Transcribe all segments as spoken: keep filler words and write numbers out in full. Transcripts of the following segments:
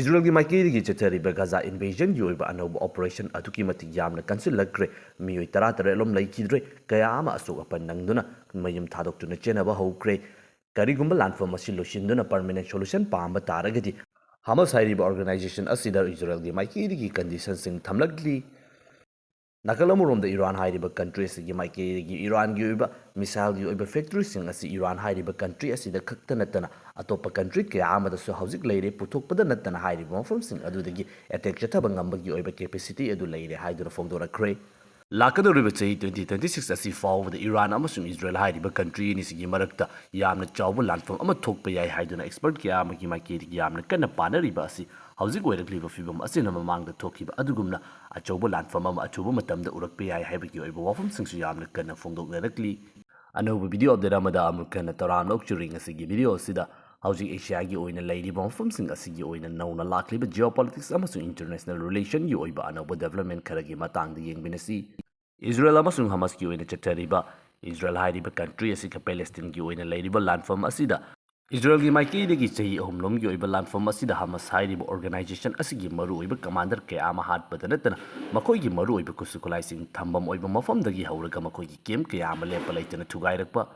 ꯏꯖꯔꯦꯜꯒꯤ ꯃꯥꯏꯀꯩꯗꯒꯤ ꯆꯠꯊꯔꯤꯕ ꯒꯥꯖꯥ invasion ꯒꯤ ꯑꯣꯏꯕ ꯑꯅꯧꯕ operation ꯑꯗꯨꯛꯀꯤ ꯃꯇꯤꯛ ꯌꯥꯝꯅ ꯀꯟꯁꯤꯜꯂꯛꯈ꯭ꯔꯦ꯫ ꯃꯤꯑꯣꯏ ꯇꯔꯥ ꯇꯔꯦꯠ ꯂꯣꯝ ꯂꯩꯈꯤꯗ꯭ꯔꯦ, ꯀꯌꯥ ꯑꯃ ꯑꯁꯣꯛ ꯑꯄꯟ ꯅꯪꯗꯨꯅ ꯃꯌꯨꯝ ꯊꯥꯗꯣꯛꯇꯨꯅ ꯆꯦꯟꯅꯕ ꯍꯧꯈ꯭ꯔꯦ꯫ ꯀꯔꯤꯒꯨꯝꯕ ꯂꯥꯟꯐꯝ ꯑꯁꯤ ꯂꯣꯏꯁꯤꯟꯗꯨꯅ permanent solution ꯄꯥꯝꯕ ꯇꯥꯔꯒꯗꯤ, ꯍꯃꯁ ꯍꯥꯏꯔꯤꯕ organization ꯑꯁꯤꯗ ꯏꯖꯔꯦꯜꯒꯤ ꯃꯥꯏꯀꯩꯗꯒꯤ condition ꯁꯤꯡ ꯊꯝꯂꯛꯂꯤ꯫ ꯅꯥꯀꯜ ꯑꯃꯔꯣꯝꯗ ꯏꯔꯥꯟ ꯍꯥꯏꯔꯤꯕ country ꯑꯁꯤꯒꯤ ꯃꯥꯏꯀꯩꯗꯒꯤ ꯏꯔꯥꯟꯒꯤ ꯑꯣꯏꯕ missile ꯒꯤ ꯑꯣꯏꯕ factory ꯁꯤꯡ ꯑꯁꯤ ꯏꯔꯥꯟ ꯍꯥꯏꯔꯤꯕ country ꯑꯁꯤꯗ ꯈꯛꯇ ꯅꯠꯇꯅ ꯑꯇꯣꯞꯄ country ꯀꯌꯥ ꯑꯃꯗꯁꯨ ꯍꯧꯖꯤꯛ ꯂꯩꯔꯦ꯫ ꯄꯨꯊꯣꯛꯄꯗ ꯅꯠꯇꯅ ꯍꯥꯏꯔꯤꯕ ꯃꯐꯝꯁꯤꯡ ꯑꯗꯨꯗꯒꯤ attack ꯆꯠꯊꯕ ꯉꯝꯕꯒꯤ ꯑꯣꯏꯕ capacity ꯑꯗꯨ ꯂꯩꯔꯦ ꯍꯥꯏꯗꯨꯅ ꯐꯣꯡꯗꯣꯔꯛꯈ꯭ꯔꯦ꯫ ꯂꯥꯛꯀꯗꯧꯔꯤꯕ ꯆꯍꯤ twenty twenty six ꯑꯁꯤ ꯐꯥꯎꯕꯗ ꯏꯔꯥꯟ ꯑꯃꯁꯨꯡ ꯏꯖꯔꯦꯜ ꯍꯥꯏꯔꯤꯕ country ꯑꯅꯤꯁꯤꯒꯤ ꯃꯔꯛꯇ ꯌꯥꯝꯅ ꯆꯥꯎꯕ ꯂꯥꯟꯐꯝ ꯑꯃ ꯊꯣꯛꯄ ꯌꯥꯏ ꯍꯥꯏꯗꯨꯅ expert ꯀꯌꯥ ꯑꯃꯒꯤ ꯃꯥꯏꯀꯩꯗꯒꯤ ꯌꯥꯝꯅ ꯀꯟꯅ ꯄꯥꯅꯔꯤꯕ ꯑꯁꯤ ꯍꯧꯖꯤꯛ ꯑꯣꯏꯔꯛꯂꯤꯕ ꯐꯤꯕꯝ ꯑꯁꯤꯅ ꯃꯃꯥꯡꯗ ꯊꯣꯛꯈꯤꯕ ꯑꯗꯨꯒꯨꯝꯅ ꯑꯆꯧꯕ ꯂꯥꯟꯐꯝ ꯑꯃ ꯑꯊꯨꯕ ꯃꯇꯝꯗ ꯎꯔꯛꯄ ꯌꯥꯏ ꯍꯥꯏꯕꯒꯤ ꯑꯣꯏꯕ ꯋꯥꯐꯝꯁꯤꯡꯁꯨ ꯌꯥꯝꯅ ꯀꯟꯅ ꯐꯣꯡꯗꯣꯛꯅꯔꯛꯂꯤ꯫ ꯑꯅꯧꯕ video update ꯑꯃꯗ ꯑꯃꯨꯛ ꯍꯟꯅ ꯇꯔꯥꯝꯅ ꯑꯣꯛꯆꯔꯤ꯫ ꯉꯁꯤꯒꯤ video ꯑꯁꯤꯗ ꯍꯧꯖꯤꯛ ꯑꯦꯁꯤꯌꯥꯒꯤ ꯑꯣꯏꯅ ꯂꯩꯔꯤꯕ ꯃꯐꯝꯁꯤꯡ ꯑꯁꯤꯒꯤ ꯑꯣꯏꯅ ꯅꯧꯅ ꯂꯥꯛꯂꯤꯕ geopolitics ꯑꯃꯁꯨꯡ international relation ꯒꯤ ꯑꯣꯏꯕ ꯑꯅꯧꯕ development ꯈꯔꯒꯤ ꯃꯇꯥꯡꯗ ꯌꯦꯡꯃꯤꯟꯅꯁꯤ꯫ ꯏꯖꯔꯦꯜ ꯑꯃꯁꯨꯡ ꯍꯃꯁꯀꯤ ꯑꯣꯏꯅ ꯆꯠꯊꯔꯤꯕ, ꯏꯖꯔꯦꯜ ꯍꯥꯏꯔꯤꯕ country ꯑꯁꯤꯒ ꯄꯦꯂꯦꯁꯇꯤꯟꯒꯤ ꯑꯣꯏꯅ ꯂꯩꯔꯤꯕ ꯂꯥꯟꯐꯝ ꯑꯁꯤꯗ, ꯏꯖꯔꯦꯜꯒꯤ ꯃꯥꯏꯀꯩꯗꯒꯤ ꯆꯍꯤ ꯑꯍꯨꯝ ꯂꯣꯝꯒꯤ ꯑꯣꯏꯕ ꯂꯥꯟꯐꯝ ꯑꯁꯤꯗ ꯍꯃꯁ ꯍꯥꯏꯔꯤꯕ organization ꯑꯁꯤꯒꯤ ꯃꯔꯨꯑꯣꯏꯕ commander ꯀꯌꯥ ꯑꯃ ꯍꯥꯠꯄꯗ ꯅꯠꯇꯅ ꯃꯈꯣꯏꯒꯤ ꯃꯔꯨꯑꯣꯏꯕ ꯈꯨꯠꯁꯨ ꯈꯨꯠꯂꯥꯏꯁꯤꯡ ꯊꯝꯐꯝ ꯑꯣꯏꯕ ꯃꯐꯝꯗꯒꯤ ꯍꯧꯔꯒ ꯃꯈꯣꯏꯒꯤ camp ꯀꯌꯥ ꯑꯃ ꯂꯦꯞꯄ ꯂꯩꯇꯅ ꯊꯨꯒꯥꯏꯔꯛꯄ,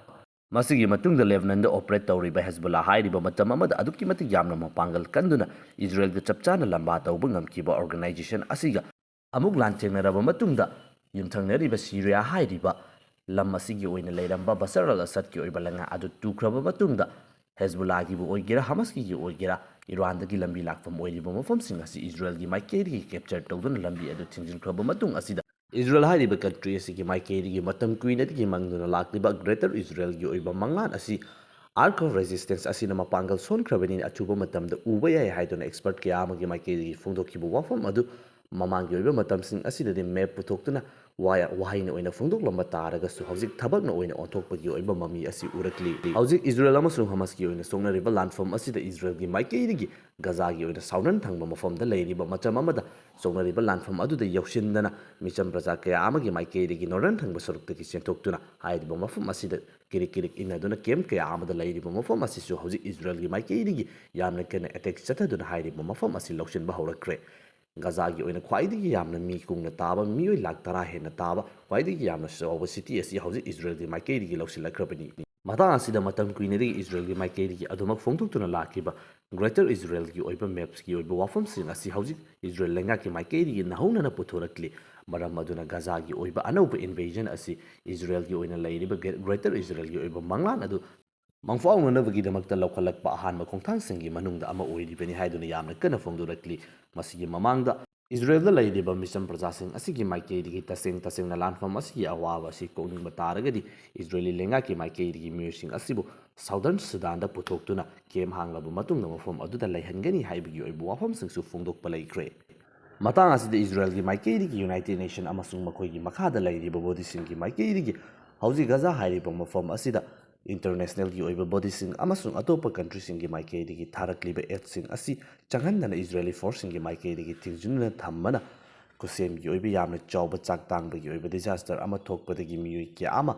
ꯃꯁꯤꯒꯤ ꯃꯇꯨꯡꯗ ꯂꯦꯕꯅꯟꯗ operate ꯇꯧꯔꯤꯕ ꯍꯦꯖꯕꯨꯜꯂꯥ ꯍꯥꯏꯔꯤꯕ ꯃꯇꯝ ꯑꯃꯗ ꯑꯗꯨꯛꯀꯤ ꯃꯇꯤꯛ ꯌꯥꯝꯅ ꯃꯄꯥꯡꯒꯜ ꯀꯟꯗꯨꯅ ꯏꯖꯔꯦꯜꯒ ꯆꯞ ꯆꯥꯅ ꯂꯝꯕꯥ ꯇꯧꯕ ꯉꯝꯈꯤꯕ organization ꯑꯁꯤꯒ ꯑꯃꯨꯛ ꯂꯥꯟꯊꯦꯡꯅꯔꯕ ꯃꯇꯨꯡꯗ, ꯌꯨꯝꯊꯪꯅꯔꯤꯕ ꯁꯤꯔꯤꯌꯥ ꯍꯥꯏꯔꯤꯕ ꯂꯝ ꯑꯁꯤꯒꯤ ꯑꯣꯏꯅ ꯂꯩꯔꯝꯕ ꯕꯁꯔ ꯑꯜ ꯑꯁꯗꯀꯤ ꯑꯣꯏꯕ ꯂꯩꯉꯥꯛ ꯑꯗꯨ ꯇꯨꯈ꯭ꯔꯕ ꯃꯇꯨꯡꯗ, ꯍꯦꯖꯕꯨꯜꯂꯥꯒꯤꯕꯨ ꯑꯣꯏꯒꯦꯔꯥ, ꯍꯃꯁꯀꯤꯒꯤ ꯑꯣꯏꯒꯦꯔꯥ, ꯏꯔꯥꯟꯗꯒꯤ ꯂꯝꯕꯤ ꯂꯥꯛꯐꯝ ꯑꯣꯏꯔꯤꯕ ꯃꯐꯝꯁꯤꯡ ꯑꯁꯤ ꯏꯖꯔꯦꯜꯒꯤ ꯃꯥꯏꯀꯩꯗꯒꯤ capture ꯇꯧꯗꯨꯅ ꯂꯝꯕꯤ ꯑꯗꯨ ꯊꯤꯡꯖꯤꯟꯈ꯭ꯔꯕ ꯃꯇꯨꯡ ꯑꯁꯤꯗ, ꯏꯖꯔꯦꯜ ꯍꯥꯏꯔꯤꯕ country ꯑꯁꯤꯒꯤ ꯃꯥꯏꯀꯩꯗꯒꯤ ꯃꯇꯝ ꯀꯨꯏꯅꯗꯒꯤ ꯃꯪꯗꯨꯅ ꯂꯥꯛꯂꯤꯕ Greater ꯏꯖꯔꯦꯜꯒꯤ ꯑꯣꯏꯕ ꯃꯪꯂꯥꯟ ꯑꯁꯤ Arc of Resistance ꯑꯁꯤꯅ ꯃꯄꯥꯡꯒꯜ ꯁꯣꯟꯈ꯭ꯔꯕꯅꯤꯅ ꯑꯊꯨꯕ ꯃꯇꯝꯗ ꯎꯕ ꯌꯥꯏ ꯍꯥꯏꯗꯨꯅ expert ꯀꯌꯥ ꯑꯃꯒꯤ ꯃꯥꯏꯀꯩꯗꯒꯤ ꯐꯣꯡꯗꯣꯛꯈꯤꯕ ꯋꯥꯐꯝ ꯑꯗꯨ ꯃꯃꯥꯡꯒꯤ ꯑꯣꯏꯕ ꯃꯇꯝꯁꯤꯡ ꯑꯁꯤꯗꯗꯤ ꯃꯦꯞ ꯄꯨꯊꯣꯛꯇꯨꯅ ꯋꯥ-, ꯋꯥꯍꯩꯅ ꯑꯣꯏꯅ ꯐꯣꯡꯗꯣꯛꯂꯝꯕ ꯇꯥꯔꯒꯁꯨ, ꯍꯧꯖꯤꯛ ꯊꯕꯛꯅ ꯑꯣꯏꯅ ꯑꯣꯟꯊꯣꯛꯄꯒꯤ ꯑꯣꯏꯕ ꯃꯃꯤ ꯑꯁꯤ ꯎꯔꯛꯂꯤ꯫ ꯍꯧꯖꯤꯛ ꯏꯖꯔꯦꯜ ꯑꯃꯁꯨꯡ ꯍꯃꯥꯁꯀꯤ ꯑꯣꯏꯅ ꯁꯣꯛꯅꯔꯤꯕ ꯂꯥꯟꯐꯝ ꯑꯁꯤꯗ ꯏꯖꯔꯦꯜꯒꯤ ꯃꯥꯏꯀꯩꯗꯒꯤ ꯒꯖꯥꯒꯤ ꯑꯣꯏꯅ southern ꯊꯪꯕ ꯃꯐꯝꯗ ꯂꯩꯔꯤꯕ ꯃꯆꯝ ꯑꯃꯗ ꯁꯣꯛꯅꯔꯤꯕ ꯂꯥꯟꯐꯝ ꯑꯗꯨꯗ ꯌꯧꯁꯤꯟꯗꯅ ꯃꯤꯆꯝ ꯄ꯭ꯔꯖꯥ ꯀꯌꯥ ꯑꯃꯒꯤ ꯃꯥꯏꯀꯩꯗꯒꯤ northern ꯊꯪꯕ ꯁꯔꯨꯛꯇꯒꯤ ꯆꯦꯟꯊꯣꯛꯇꯨꯅ ꯍꯥꯏꯔꯤꯕ ꯃꯐꯝ ꯑꯁꯤꯗ ꯀꯤꯔꯤꯛ ꯀꯤꯔꯤꯛ ꯏꯟꯅꯗꯨꯅ camp ꯀꯌꯥ ꯑꯃꯗ ꯂꯩꯔꯤꯕ ꯃꯐꯝ ꯑꯁꯤꯁꯨ ꯍꯧꯖꯤꯛ ꯏꯖꯔꯦꯜꯒꯤ ꯃꯥꯏꯀꯩꯗꯒꯤ ꯌꯥꯝꯅ ꯀꯟꯅ attack ꯆꯠꯊꯗꯨꯅ ꯍꯥꯏꯔꯤꯕ ꯃꯐꯝ ꯑꯁꯤ ꯂꯧꯁꯤꯟꯕ ꯍꯧꯔꯛꯈ꯭ꯔꯦ꯫ ꯒꯖꯥꯒꯤ ꯑꯣꯏꯅ ꯈ꯭ꯋꯥꯏꯗꯒꯤ ꯌꯥꯝꯅ ꯃꯤ ꯀꯨꯡꯅ ꯇꯥꯕ, ꯃꯤꯑꯣꯏ ꯂꯥꯈ ꯇꯔꯥ ꯍꯦꯟꯅ ꯇꯥꯕ, ꯈ꯭ꯋꯥꯏꯗꯒꯤ ꯌꯥꯝꯅ ꯆꯥꯎꯕ city ꯑꯁꯤ ꯍꯧꯖꯤꯛ ꯏꯖꯔꯦꯜꯒꯤ ꯃꯥꯏꯀꯩꯗꯒꯤ ꯂꯧꯁꯤꯜꯂꯛꯈ꯭ꯔꯕꯅꯤ꯫ ꯃꯇꯥꯡ ꯑꯁꯤꯗ ꯃꯇꯝ ꯀꯨꯏꯅꯗꯒꯤ ꯏꯖꯔꯦꯜꯒꯤ ꯃꯥꯏꯀꯩꯗꯒꯤ ꯑꯗꯨꯃꯛ ꯐꯣꯡꯗꯣꯛꯇꯨꯅ ꯂꯥꯛꯈꯤꯕ Greater ꯏꯖꯔꯦꯜꯒꯤ ꯑꯣꯏꯕ mapsꯀꯤ ꯑꯣꯏꯕ ꯋꯥꯐꯝꯁꯤꯡ ꯑꯁꯤ ꯍꯧꯖꯤꯛ ꯏꯖꯔꯦꯜ ꯂꯩꯉꯥꯛꯀꯤ ꯃꯥꯏꯀꯩꯗꯒꯤ ꯅꯧꯍꯧꯅꯅ ꯄꯨꯊꯣꯔꯛꯂꯤ꯫ ꯃꯔꯝ ꯑꯗꯨꯅ ꯒꯖꯥꯒꯤ ꯑꯣꯏꯕ ꯑꯅꯧꯕ invasion ꯑꯁꯤ ꯏꯖꯔꯦꯜꯒꯤ ꯑꯣꯏꯅ ꯂꯩꯔꯤꯕ Greater ꯏꯖꯔꯦꯜꯒꯤ ꯑꯣꯏꯕ ꯃꯪꯂꯥꯟ ꯑꯗꯨ ꯃꯪꯐꯥꯎꯅꯅꯕꯒꯤꯗꯃꯛꯇ ꯂꯧꯈꯠꯂꯛꯄ ꯑꯍꯥꯟꯕ ꯈꯣꯡꯊꯥꯡꯁꯤꯡꯒꯤ ꯃꯅꯨꯡꯗ ꯑꯃ ꯑꯣꯏꯔꯤꯕꯅꯤ ꯍꯥꯏꯗꯨꯅ ꯌꯥꯝꯅ ꯀꯟꯅ ꯐꯣꯡꯗꯣꯔꯛꯂꯤ꯫ ꯃꯁꯤꯒꯤ ꯃꯃꯥꯡꯗ ꯏꯖꯔꯦꯜꯗ ꯂꯩꯔꯤꯕ ꯃꯤꯆꯝ ꯄ꯭ꯔꯖꯥꯁꯤꯡ ꯑꯁꯤꯒꯤ ꯃꯥꯏꯀꯩꯗꯒꯤ ꯇꯁꯦꯡ ꯇꯁꯦꯡꯅ ꯂꯥꯟꯐꯝ ꯑꯁꯤꯒꯤ ꯑꯋꯥꯕ ꯑꯁꯤ ꯀꯣꯛꯅꯤꯡꯕ ꯇꯥꯔꯒꯗꯤ ꯏꯖꯔꯦꯂꯤ ꯂꯩꯉꯥꯛꯀꯤ ꯃꯥꯏꯀꯩꯗꯒꯤ ꯃꯤꯑꯣꯏꯁꯤꯡ ꯑꯁꯤꯕꯨ southern ꯁꯨꯗꯥꯟꯗ ꯄꯨꯊꯣꯛꯇꯨꯅ camp ꯍꯥꯡꯂꯕ ꯃꯇꯨꯡꯗ ꯃꯐꯝ ꯑꯗꯨꯗ ꯂꯩꯍꯟꯒꯅꯤ ꯍꯥꯏꯕꯒꯤ ꯑꯣꯏꯕ ꯋꯥꯐꯝꯁꯤꯡꯁꯨ ꯐꯣꯡꯗꯣꯛꯄ ꯂꯩꯈ꯭ꯔꯦ꯫ ꯃꯇꯥꯡ ꯑꯁꯤꯗ ꯏꯖꯔꯦꯜꯒꯤ ꯃꯥꯏꯀꯩꯗꯒꯤ United Nation ꯑꯃꯁꯨꯡ ꯃꯈꯣꯏꯒꯤ ꯃꯈꯥꯗ ꯂꯩꯔꯤꯕ bodyꯁꯤꯡꯒꯤ ꯃꯥꯏꯀꯩꯗꯒꯤ ꯍꯧꯖꯤꯛ ꯒꯖꯥ ꯍꯥꯏꯔꯤꯕ ꯃꯐꯝ ꯑꯁꯤꯗ internationalꯒꯤ ꯑꯣꯏꯕ bodyꯁꯤꯡ ꯑꯃꯁꯨꯡ ꯑꯇꯣꯞꯄ countryꯁꯤꯡꯒꯤ ꯃꯥꯏꯀꯩꯗꯒꯤ ꯊꯥꯔꯛꯂꯤꯕ aidꯁꯤꯡ ꯑꯁꯤ ꯆꯪꯍꯟꯗꯅ ꯏꯖꯔꯦꯂꯤ forceꯁꯤꯡꯒꯤ ꯃꯥꯏꯀꯩꯗꯒꯤ ꯊꯤꯡꯖꯤꯟꯗꯨꯅ ꯊꯝꯕꯅ ꯈꯨꯠꯁꯦꯝꯒꯤ ꯑꯣꯏꯕ ꯌꯥꯝꯅ ꯆꯥꯎꯕ ꯆꯥꯛ ꯇꯥꯡꯕꯒꯤ ꯑꯣꯏꯕ disaster ꯑꯃ ꯊꯣꯛꯄꯗꯒꯤ ꯃꯤꯑꯣꯏ ꯀꯌꯥ ꯑꯃ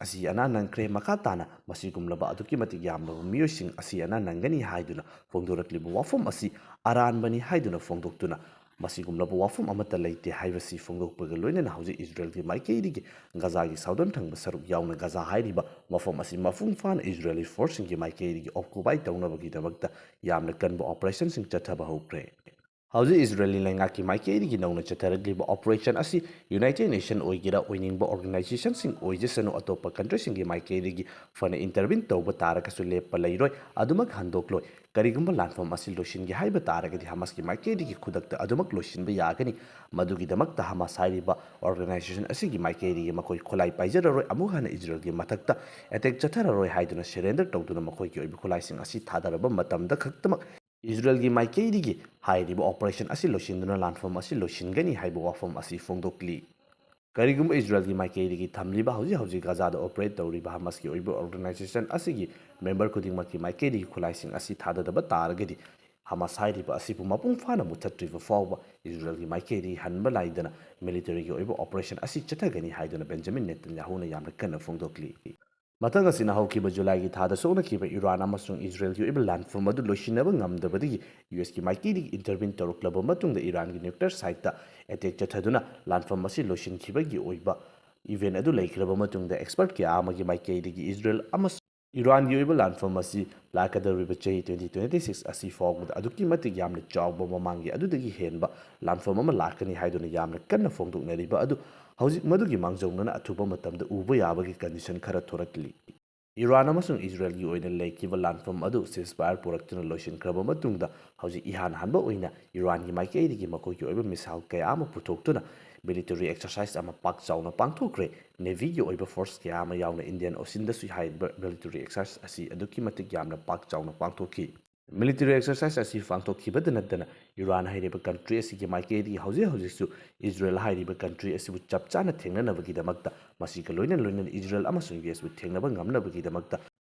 ꯑꯁꯤ ꯑꯅꯥ ꯅꯪꯈ꯭ꯔꯦ꯫ ꯃꯈꯥ ꯇꯥꯅ ꯃꯁꯤꯒꯨꯝꯂꯕ ꯑꯗꯨꯛꯀꯤ ꯃꯇꯤꯛ ꯌꯥꯝꯂꯕ ꯃꯤꯑꯣꯏꯁꯤꯡ ꯑꯁꯤ ꯑꯅꯥ ꯅꯪꯒꯅꯤ ꯍꯥꯏꯗꯨꯅ ꯐꯣꯡꯗꯣꯔꯛꯂꯤꯕ ꯋꯥꯐꯝ ꯑꯁꯤ ꯑꯔꯥꯟꯕꯅꯤ ꯍꯥꯏꯗꯨꯅ ꯐꯣꯡꯗꯣꯛꯇꯨꯅ ꯃꯁꯤꯒꯨꯝꯂꯕ ꯋꯥꯐꯝ ꯑꯃꯠꯇ ꯂꯩꯇꯦ ꯍꯥꯏꯕꯁꯤ ꯐꯣꯡꯗꯣꯛꯄꯒ ꯂꯣꯏꯅꯅ ꯍꯧꯖꯤꯛ ꯏꯖꯔꯦꯜꯒꯤ ꯃꯥꯏꯀꯩꯗꯒꯤ ꯒꯖꯥꯒꯤ southern ꯊꯪꯕ ꯁꯔꯨꯛ ꯌꯥꯎꯅ ꯒꯖꯥ ꯍꯥꯏꯔꯤꯕ ꯃꯐꯝ ꯑꯁꯤ ꯃꯄꯨꯡ ꯐꯥꯅ ꯏꯖꯔꯦꯂꯤ forceꯁꯤꯡꯒꯤ ꯃꯥꯏꯀꯩꯗꯒꯤ occupy ꯇꯧꯅꯕꯒꯤꯗꯃꯛꯇ ꯌꯥꯝꯅ ꯀꯟꯕ operationꯁꯤꯡ ꯆꯠꯊꯕ ꯍꯧꯈ꯭ꯔꯦ꯫ ꯍꯧꯖꯤꯛ ꯏꯖꯔꯦꯂꯤ ꯂꯩꯉꯥꯛꯀꯤ ꯃꯥꯏꯀꯩꯗꯒꯤ ꯅꯧꯅ ꯆꯠꯊꯔꯛꯂꯤꯕ operation ꯑꯁꯤ United Nation ꯑꯣꯏꯒꯦꯔꯥ, ꯑꯣꯏꯅꯤꯡꯕ organizationꯁꯤꯡ ꯑꯣꯏꯖꯁꯅꯨ, ꯑꯇꯣꯞꯄ countryꯁꯤꯡꯒꯤ ꯃꯥꯏꯀꯩꯗꯒꯤ ꯐꯅ intervene ꯇꯧꯕ ꯇꯥꯔꯒꯁꯨ ꯂꯦꯞꯄ ꯂꯩꯔꯣꯏ꯫ ꯑꯗꯨꯃꯛ ꯍꯟꯗꯣꯛꯂꯣꯏ꯫ ꯀꯔꯤꯒꯨꯝꯕ ꯂꯥꯟꯐꯝ ꯑꯁꯤ ꯂꯣꯏꯁꯤꯟꯒꯦ ꯍꯥꯏꯕ ꯇꯥꯔꯒꯗꯤ ꯍꯃꯥꯁꯀꯤ ꯃꯥꯏꯀꯩꯗꯒꯤ ꯈꯨꯗꯛꯇ ꯑꯗꯨꯃꯛ ꯂꯣꯏꯁꯤꯟꯕ ꯌꯥꯒꯅꯤ꯫ ꯃꯗꯨꯒꯤꯗꯃꯛꯇ ꯍꯃꯥꯁ ꯍꯥꯏꯔꯤꯕ organization ꯑꯁꯤꯒꯤ ꯃꯥꯏꯀꯩꯗꯒꯤ ꯃꯈꯣꯏ ꯈꯨꯠꯂꯥꯏ ꯄꯥꯏꯖꯔꯔꯣꯏ, ꯑꯃꯨꯛ ꯍꯟꯅ ꯏꯖꯔꯦꯜꯒꯤ ꯃꯊꯛꯇ attack ꯆꯠꯊꯔꯔꯣꯏ ꯍꯥꯏꯗꯨꯅ surrender ꯇꯧꯗꯨꯅ ꯃꯈꯣꯏꯒꯤ ꯑꯣꯏꯕ ꯈꯨꯠꯂꯥꯏꯁꯤꯡ ꯑꯁꯤ ꯊꯥꯗꯔꯕ ꯃꯇꯝꯗ ꯈꯛꯇꯃꯛ ꯏꯖꯔꯦꯜꯒꯤ ꯃꯥꯏꯀꯩꯗꯒꯤ ꯍꯥꯏꯔꯤꯕ operation ꯑꯁꯤ ꯂꯣꯏꯁꯤꯟꯗꯨꯅ ꯂꯥꯟꯐꯝ ꯑꯁꯤ ꯂꯣꯏꯁꯤꯟꯒꯅꯤ ꯍꯥꯏꯕ ꯋꯥꯐꯝ ꯑꯁꯤ ꯐꯣꯡꯗꯣꯛꯂꯤ꯫ ꯀꯔꯤꯒꯨꯝꯕ ꯏꯖꯔꯦꯜꯒꯤ ꯃꯥꯏꯀꯩꯗꯒꯤ ꯊꯝꯂꯤꯕ ꯍꯧꯖꯤꯛ ꯍꯧꯖꯤꯛ ꯒꯥꯖꯥꯗ operate ꯇꯧꯔꯤꯕ ꯍꯃꯥꯁꯀꯤ ꯑꯣꯏꯕ organization ꯑꯁꯤꯒꯤ member ꯈꯨꯗꯤꯡꯃꯛꯀꯤ ꯃꯥꯏꯀꯩꯗꯒꯤ ꯈꯨꯠꯂꯥꯏꯁꯤꯡ ꯑꯁꯤ ꯊꯥꯗꯗꯕ ꯇꯥꯔꯒꯗꯤ, ꯍꯃꯥꯁ ꯍꯥꯏꯔꯤꯕ ꯑꯁꯤꯕꯨ ꯃꯄꯨꯡ ꯐꯥꯅ ꯃꯨꯠꯊꯠꯇ꯭ꯔꯤꯕ ꯐꯥꯎꯕ ꯏꯖꯔꯦꯜꯒꯤ ꯃꯥꯏꯀꯩꯗꯒꯤ ꯍꯟꯕ ꯂꯥꯏꯗꯅ militaryꯒꯤ ꯑꯣꯏꯕ operation ꯑꯁꯤ ꯆꯠꯊꯒꯅꯤ ꯍꯥꯏꯗꯨꯅ ꯕꯦꯟꯖꯥꯃꯤꯟ ꯅꯦꯇꯟꯌꯥꯍꯨꯅ ꯌꯥꯝꯅ ꯀꯟꯅ ꯐꯣꯡꯗꯣꯛꯂꯤ꯫ ꯃꯊꯪ ꯑꯁꯤꯅ ꯍꯧꯈꯤꯕ ꯖꯨꯂꯥꯏꯒꯤ ꯊꯥꯗ ꯁꯣꯛꯅꯈꯤꯕ ꯏꯔꯥꯟ ꯑꯃꯁꯨꯡ ꯏꯖꯔꯦꯜꯒꯤ ꯑꯣꯏꯕ ꯂꯥꯟꯐꯝ ꯑꯗꯨ ꯂꯣꯏꯁꯤꯟꯅꯕ ꯉꯝꯗꯕꯗꯒꯤ ꯌꯨ ꯑꯦꯁꯀꯤ ꯃꯥꯏꯀꯩꯗꯒꯤ intervene ꯇꯧꯔꯛꯂꯕ ꯃꯇꯨꯡꯗ ꯏꯔꯥꯟꯒꯤ nuclear siteꯇ attack ꯆꯠꯊꯗꯨꯅ ꯂꯥꯟꯐꯝ ꯑꯁꯤ ꯂꯣꯏꯁꯤꯟꯈꯤꯕꯒꯤ ꯑꯣꯏꯕ event ꯑꯗꯨ ꯂꯩꯈ꯭ꯔꯕ ꯃꯇꯨꯡꯗ, expert ꯀꯌꯥ ꯑꯃꯒꯤ ꯃꯥꯏꯀꯩꯗꯒꯤ ꯏꯖꯔꯦꯜ ꯑꯃꯁꯨꯡ ꯏꯔꯥꯟꯒꯤ ꯑꯣꯏꯕ ꯂꯥꯟꯐꯝ ꯑꯁꯤ ꯂꯥꯛꯀꯗꯧꯔꯤꯕ ꯆꯍꯤ twenty twenty six ꯑꯁꯤ ꯐꯥꯎꯕꯗ ꯑꯗꯨꯛꯀꯤ ꯃꯇꯤꯛ ꯌꯥꯝꯅ ꯆꯥꯎꯕ, ꯃꯃꯥꯡꯒꯤ ꯑꯗꯨꯗꯒꯤ ꯍꯦꯟꯕ ꯂꯥꯟꯐꯝ ꯑꯃ ꯂꯥꯛꯀꯅꯤ ꯍꯥꯏꯗꯨꯅ ꯌꯥꯝꯅ ꯀꯟꯅ ꯐꯣꯡꯗꯣꯛꯅꯔꯤꯕ ꯑꯗꯨ ꯍꯧꯖꯤꯛ ꯃꯗꯨꯒꯤ ꯃꯥꯡꯖꯧꯅꯅ ꯑꯊꯨꯕ ꯃꯇꯝꯗ ꯎꯕ ꯌꯥꯕꯒꯤ condition ꯈꯔ ꯊꯣꯔꯛꯂꯤ꯫ ꯏꯔꯥꯟ ꯑꯃꯁꯨꯡ ꯏꯖꯔꯦꯜꯒꯤ ꯑꯣꯏꯅ ꯂꯩꯈꯤꯕ ꯂꯥꯟꯐꯝ ꯑꯗꯨ ceasefire ꯄꯨꯔꯛꯇꯨꯅ ꯂꯣꯏꯁꯤꯟꯈ꯭ꯔꯕ ꯃꯇꯨꯡꯗ, ꯍꯧꯖꯤꯛ ꯏꯍꯥꯟ ꯍꯥꯟꯕ ꯑꯣꯏꯅ ꯏꯔꯥꯟꯒꯤ ꯃꯥꯏꯀꯩꯗꯒꯤ ꯃꯈꯣꯏꯒꯤ ꯑꯣꯏꯕ missile ꯀꯌꯥ ꯑꯃ ꯄꯨꯊꯣꯛꯇꯨꯅ military exercise ꯑꯃ ꯄꯥꯛ ꯆꯥꯎꯅ ꯄꯥꯡꯊꯣꯛꯈ꯭ꯔꯦ꯫ Navyꯒꯤ ꯑꯣꯏꯕ force ꯀꯌꯥ ꯑꯃ ꯌꯥꯎꯅ Indian Oceanꯗꯁꯨ ꯍꯥꯏꯔꯤꯕ military exercise ꯑꯁꯤ ꯑꯗꯨꯛꯀꯤ ꯃꯇꯤꯛ ꯌꯥꯝꯅ ꯄꯥꯛ ꯆꯥꯎꯅ ꯄꯥꯡꯊꯣꯛꯈꯤ꯫ Military exercise ꯑꯁꯤ ꯄꯥꯡꯊꯣꯛꯈꯤꯕꯗ ꯅꯠꯇꯅ, ꯏꯔꯥꯟ ꯍꯥꯏꯔꯤꯕ country ꯑꯁꯤꯒꯤ ꯃꯥꯏꯀꯩꯗꯒꯤ ꯍꯧꯖꯤꯛ ꯍꯧꯖꯤꯛꯁꯨ ꯏꯖꯔꯦꯜ ꯍꯥꯏꯔꯤꯕ country ꯑꯁꯤꯕꯨ ꯆꯞ ꯆꯥꯅ ꯊꯦꯡꯅꯅꯕꯒꯤꯗꯃꯛꯇ, ꯃꯁꯤꯒ ꯂꯣꯏꯅ ꯂꯣꯏꯅꯅ ꯏꯖꯔꯦꯜ ꯑꯃꯁꯨꯡ ꯌꯨ ꯑꯦꯁꯄꯨ ꯊꯦꯡꯅꯕ ꯉꯝꯅꯕꯒꯤꯗꯃꯛꯇ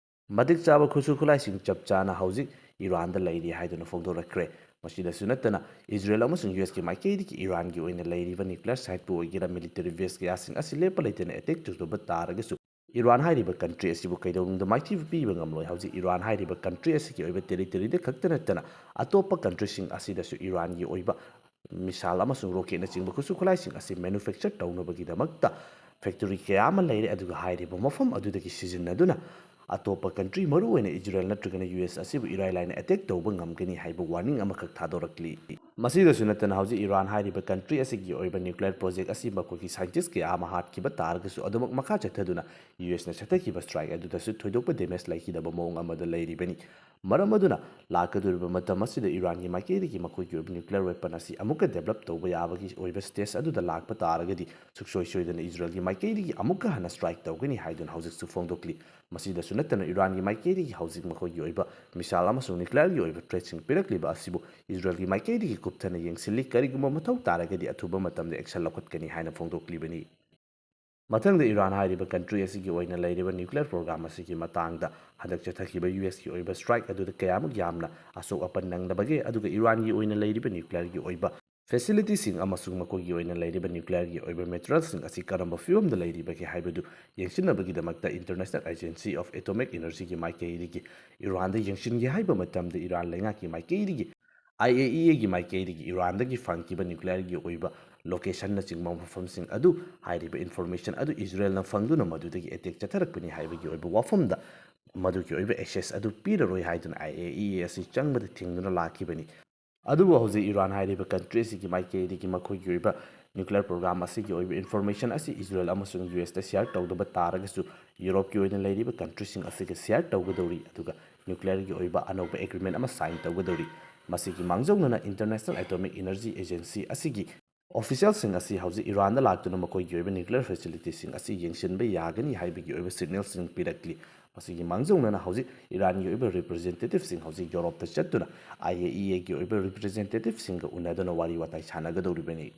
ꯃꯇꯤꯛ ꯆꯥꯕ ꯈꯨꯠꯁꯨ ꯈꯨꯠꯂꯥꯏꯁꯤꯡ ꯆꯞ ꯆꯥꯅ ꯍꯧꯖꯤꯛ ꯏꯔꯥꯟꯗ ꯂꯩꯔꯤ ꯍꯥꯏꯗꯨꯅ ꯐꯣꯡꯗꯣꯔꯛꯈ꯭ꯔꯦ꯫ ꯃꯁꯤꯗꯁꯨ ꯅꯠꯇꯅ, ꯏꯖꯔꯦꯜ ꯑꯃꯁꯨꯡ ꯌꯨ ꯑꯦꯁꯀꯤ ꯃꯥꯏꯀꯩꯗꯒꯤ ꯏꯔꯥꯟꯒꯤ ꯑꯣꯏꯅ ꯂꯩꯔꯤꯕ nuclear siteꯄꯨ ꯑꯣꯏꯒꯦꯔꯥ, military base ꯀꯌꯥꯁꯤꯡ ꯑꯁꯤ ꯂꯦꯞꯄ ꯂꯩꯇꯅ attack ꯇꯧꯗꯕ ꯇꯥꯔꯒꯁꯨ, ꯏꯔꯥꯟ ꯍꯥꯏꯔꯤꯕ country ꯑꯁꯤꯕꯨ ꯀꯩꯗꯧꯅꯨꯡꯗ ꯃꯥꯏꯊꯤꯕ ꯄꯤꯕ ꯉꯝꯂꯣꯏ꯫ ꯍꯧꯖꯤꯛ ꯏꯔꯥꯟ ꯍꯥꯏꯔꯤꯕ country ꯑꯁꯤꯒꯤ ꯑꯣꯏꯕ territoryꯗ ꯈꯛꯇ ꯅꯠꯇꯅ, ꯑꯇꯣꯞꯄ countryꯁꯤꯡ ꯑꯁꯤꯗꯁꯨ ꯏꯔꯥꯟꯒꯤ ꯑꯣꯏꯕ missile ꯑꯃꯁꯨꯡ rocketꯅꯆꯤꯡꯕ ꯈꯨꯠꯁꯨ ꯈꯨꯠꯂꯥꯏꯁꯤꯡ ꯑꯁꯤ manufacture ꯇꯧꯅꯕꯒꯤꯗꯃꯛꯇ factory ꯀꯌꯥ ꯑꯃ ꯂꯩꯔꯦ꯫ ꯑꯗꯨꯒ ꯍꯥꯏꯔꯤꯕ ꯃꯐꯝ ꯑꯗꯨꯗꯒꯤ ꯁꯤꯖꯤꯟꯅꯗꯨꯅ ꯑꯇꯣꯞꯄ country, ꯃꯔꯨꯑꯣꯏꯅ ꯏꯖꯔꯦꯜ ꯅꯠꯇ꯭ꯔꯒꯅ ꯌꯨ ꯑꯦꯁ ꯑꯁꯤꯕꯨ ꯏꯔꯥꯏ ꯂꯥꯏꯅ attack ꯇꯧꯕ ꯉꯝꯒꯅꯤ ꯍꯥꯏꯕ warning ꯑꯃꯈꯛ ꯊꯥꯗꯣꯔꯛꯂꯤ꯫ ꯃꯁꯤꯗꯁꯨ ꯅꯠꯇꯅ ꯍꯧꯖꯤꯛ ꯏꯔꯥꯟ ꯍꯥꯏꯔꯤꯕ ꯀꯟꯇ꯭ꯔꯤ ꯑꯁꯤꯒꯤ ꯑꯣꯏꯕ ꯅ꯭ꯌꯨꯀ꯭ꯂꯤꯌꯔ ꯄ꯭ꯔꯣꯖꯦꯛ ꯑꯁꯤ ꯃꯈꯣꯏꯒꯤ ꯁꯥꯏꯟꯇꯤꯁ ꯀꯌꯥ ꯑꯃ ꯍꯥꯠꯈꯤꯕ ꯇꯥꯔꯒꯁꯨ ꯑꯗꯨꯃꯛ ꯃꯈꯥ ꯆꯠꯊꯗꯨꯅ ꯌꯨ ꯑꯦꯁꯅ ꯆꯠꯊꯈꯤꯕ ꯁ꯭ꯇ꯭ꯔꯥꯏꯛ ꯑꯗꯨꯗꯁꯨ ꯊꯣꯏꯗꯣꯛꯄ ꯗꯦꯃꯦꯖ ꯂꯩꯈꯤꯗꯕ ꯃꯑꯣꯡ ꯑꯃꯗ ꯂꯩꯔꯤꯕꯅꯤ꯫ ꯃꯔꯝ ꯑꯗꯨꯅ ꯂꯥꯛꯀꯗꯧꯔꯤꯕ ꯃꯇꯝ ꯑꯁꯤꯗ ꯏꯔꯥꯟꯒꯤ ꯃꯥꯏꯀꯩꯗꯒꯤ ꯃꯈꯣꯏꯒꯤ ꯑꯣꯏꯕ ꯅ꯭ꯌꯨꯀ꯭ꯂꯤꯌꯔ ꯋꯦꯄꯟ ꯑꯁꯤ ꯑꯃꯨꯛꯀ ꯗꯦꯕꯂꯞ ꯇꯧꯕ ꯌꯥꯕꯒꯤ ꯑꯣꯏꯕ ꯁ꯭ꯇꯦꯖ ꯑꯗꯨꯗ ꯂꯥꯛꯄ ꯇꯥꯔꯒꯗꯤ ꯁꯨꯡꯁꯣꯏ ꯁꯣꯏꯗꯅ ꯏꯖꯔꯦꯜꯒꯤ ꯃꯥꯏꯀꯩꯗꯒꯤ ꯑꯃꯨꯛꯀ ꯍꯟꯅ ꯁ꯭ꯇ꯭ꯔꯥꯏꯛ ꯇꯧꯒꯅꯤ ꯍꯥꯏꯗꯨꯅ ꯍꯧꯖꯤꯛꯁꯨ ꯐꯣꯡꯗꯣꯛꯂꯤ꯫ ꯃꯁꯤꯗꯁꯨ ꯅꯠꯇꯅ ꯏꯔꯥꯟꯒꯤ ꯃꯥꯏꯀꯩꯗꯒꯤ ꯍꯧꯖꯤꯛ ꯃꯈꯣꯏꯒꯤ ꯑꯣꯏꯕ ꯃꯤꯁꯥꯏꯜ ꯑꯃꯁꯨꯡ ꯅ꯭ꯌꯨꯀ꯭ꯂꯤꯌꯔꯒꯤ ꯑꯣꯏꯕ ꯊ꯭ꯔꯦꯠꯁꯤꯡ ꯄꯤꯔꯛꯂꯤꯕ ꯑꯁꯤꯕꯨ ꯏꯖꯔꯦꯜꯒꯤ ꯃꯥꯏꯀꯩꯗꯒꯤ ꯀꯨꯞꯊꯅ ꯌꯦꯡꯁꯤꯜꯂꯤ꯫ ꯀꯔꯤꯒꯨꯝꯕ ꯃꯊꯧ ꯇꯥꯔꯒꯗꯤ ꯑꯊꯨꯕ ꯃꯇꯝꯗ ꯑꯦꯛꯁꯟ ꯂꯧꯈꯠꯀꯅꯤ ꯍꯥꯏꯅ ꯐꯣꯡꯗꯣꯛꯂꯤꯕꯅꯤ꯫ ꯃꯊꯪꯗ ꯏꯔꯥꯟ ꯍꯥꯏꯔꯤꯕ ꯀꯟꯇ꯭ꯔꯤ ꯑꯁꯤꯒꯤ ꯑꯣꯏꯅ ꯂꯩꯔꯤꯕ ꯅ꯭ꯌꯨꯀ꯭ꯂꯤꯌꯔ ꯄ꯭ꯔꯣꯒ꯭ꯔꯥꯝ ꯑꯁꯤꯒꯤ ꯃꯇꯥꯡꯗ ꯍꯟꯗꯛ ꯆꯠꯊꯈꯤꯕ ꯌꯨ ꯑꯦꯁꯀꯤ ꯑꯣꯏꯕ ꯁ꯭ꯇ꯭ꯔꯥꯏꯛ ꯑꯗꯨꯗ ꯀꯌꯥꯃꯨꯛ ꯌꯥꯝꯅ ꯑꯁꯣꯛ ꯑꯄꯟ ꯅꯪꯂꯕꯒꯦ, ꯑꯗꯨꯒ ꯏꯔꯥꯟꯒꯤ ꯑꯣꯏꯅ ꯂꯩꯔꯤꯕ ꯅ꯭ꯌꯨꯀ꯭ꯂꯤꯌꯔꯒꯤ ꯑꯣꯏꯕ ꯐꯦꯁꯤꯂꯤꯇꯤꯁꯤꯡ ꯑꯃꯁꯨꯡ ꯃꯈꯣꯏꯒꯤ ꯑꯣꯏꯅ ꯂꯩꯔꯤꯕ ꯅ꯭ꯌꯨꯀ꯭ꯂꯤꯌꯔꯒꯤ ꯑꯣꯏꯕ ꯃꯦꯇꯔꯤꯌꯦꯜꯁꯤꯡ ꯑꯁꯤ ꯀꯔꯝꯕ ꯐꯤꯕꯝꯗ ꯂꯩꯔꯤꯕꯒꯦ ꯍꯥꯏꯕꯗꯨ ꯌꯦꯡꯁꯤꯟꯅꯕꯒꯤꯗꯃꯛꯇ International Agency of Atomic Energyꯒꯤ ꯃꯥꯏꯀꯩꯗꯒꯤ ꯏꯔꯥꯟꯗ ꯌꯦꯡꯁꯤꯟꯒꯦ ꯍꯥꯏꯕ ꯃꯇꯝꯗ ꯏꯔꯥꯟ ꯂꯩꯉꯥꯛꯀꯤ ꯃꯥꯏꯀꯩꯗꯒꯤ, IAEAꯒꯤ ꯃꯥꯏꯀꯩꯗꯒꯤ ꯏꯔꯥꯟꯗꯒꯤ ꯐꯪꯈꯤꯕ ꯅ꯭ꯌꯨꯀ꯭ꯂꯤꯌꯔꯒꯤ ꯑꯣꯏꯕ ꯂꯣꯀꯦꯁꯟꯅꯆꯤꯡꯕ ꯃꯐꯝꯁꯤꯡ ꯑꯗꯨ, ꯍꯥꯏꯔꯤꯕ ꯏꯟꯐꯣꯔꯃꯦꯁꯟ ꯑꯗꯨ ꯏꯖꯔꯦꯜꯅ ꯐꯪꯗꯨꯅ ꯃꯗꯨꯗꯒꯤ ꯑꯦꯇꯦꯛ ꯆꯠꯊꯔꯛꯄꯅꯤ ꯍꯥꯏꯕꯒꯤ ꯑꯣꯏꯕ ꯋꯥꯐꯝꯗ ꯃꯗꯨꯒꯤ ꯑꯣꯏꯕ ꯑꯦꯛꯁꯦꯁ ꯑꯗꯨ ꯄꯤꯔꯔꯣꯏ ꯍꯥꯏꯗꯨꯅ IAEA ꯑꯁꯤ ꯆꯪꯕꯗ ꯊꯤꯡꯗꯨꯅ ꯂꯥꯛꯈꯤꯕꯅꯤ꯫ ꯑꯗꯨꯕꯨ ꯍꯧꯖꯤꯛ ꯏꯔꯥꯟ ꯍꯥꯏꯔꯤꯕ ꯀꯟꯇ꯭ꯔꯤ ꯑꯁꯤꯒꯤ ꯃꯥꯏꯀꯩꯗꯒꯤ ꯃꯈꯣꯏꯒꯤ ꯑꯣꯏꯕ ꯅ꯭ꯌꯨꯀ꯭ꯂꯤꯌꯔ ꯄ꯭ꯔꯣꯒ꯭ꯔꯥꯝ ꯑꯁꯤꯒꯤ ꯑꯣꯏꯕ ꯏꯟꯐꯣꯔꯃꯦꯁꯟ ꯑꯁꯤ ꯏꯖꯔꯦꯜ ꯑꯃꯁꯨꯡ ꯌꯨ ꯑꯦꯁꯇ ꯁꯤꯌꯔ ꯇꯧꯗꯕ ꯇꯥꯔꯒꯁꯨ ꯌꯨꯔꯣꯞꯀꯤ ꯑꯣꯏꯅ ꯂꯩꯔꯤꯕ ꯀꯟꯇ꯭ꯔꯤꯁꯤꯡ ꯑꯁꯤꯒ ꯁꯤꯌꯔ ꯇꯧꯒꯗꯧꯔꯤ, ꯑꯗꯨꯒ ꯅ꯭ꯌꯨꯀ꯭ꯂꯤꯌꯔꯒꯤ ꯑꯣꯏꯕ ꯑꯅꯧꯕ ꯑꯦꯒ꯭ꯔꯤꯃꯦꯟ ꯑꯃ ꯁꯥꯏꯟ ꯇꯧꯒꯗꯧꯔꯤ꯫ ꯃꯁꯤꯒꯤ ꯃꯥꯡꯖꯧꯅꯅ International Atomic Energy Agency ꯑꯁꯤꯒꯤ ꯑꯣꯐꯤꯁꯤꯌꯦꯜꯁꯤꯡ ꯑꯁꯤ ꯍꯧꯖꯤꯛ ꯏꯔꯥꯟꯗ ꯂꯥꯛꯇꯨꯅ ꯃꯈꯣꯏꯒꯤ ꯑꯣꯏꯕ ꯅ꯭ꯌꯨꯀ꯭ꯂꯤꯌꯔ ꯐꯦꯁꯤꯂꯤꯇꯤꯁꯤꯡ ꯑꯁꯤ ꯌꯦꯡꯁꯤꯟꯕ ꯌꯥꯒꯅꯤ ꯍꯥꯏꯕꯒꯤ ꯑꯣꯏꯕ ꯁꯤꯒꯅꯦꯜꯁꯤꯡ ꯄꯤꯔꯛꯂꯤ꯫ ꯃꯁꯤꯒꯤ ꯃꯥꯡꯖꯧꯅꯅ ꯍꯧꯖꯤꯛ ꯏꯔꯥꯟꯒꯤ ꯑꯣꯏꯕ ꯔꯤꯄ꯭ꯔꯖꯦꯟꯇꯦꯇꯤꯚꯁꯤꯡ ꯍꯧꯖꯤꯛ ꯌꯨꯔꯣꯞꯇ ꯆꯠꯇꯨꯅ IAEAꯒꯤ ꯑꯣꯏꯕ ꯔꯤꯄ꯭ꯔꯖꯦꯟꯇꯦꯇꯤꯚꯁꯤꯡꯒ ꯎꯅꯗꯨꯅ ꯋꯥꯔꯤ ꯋꯥꯇꯥꯏ ꯁꯥꯟꯅꯒꯗꯧꯔꯤꯕꯅꯤ꯫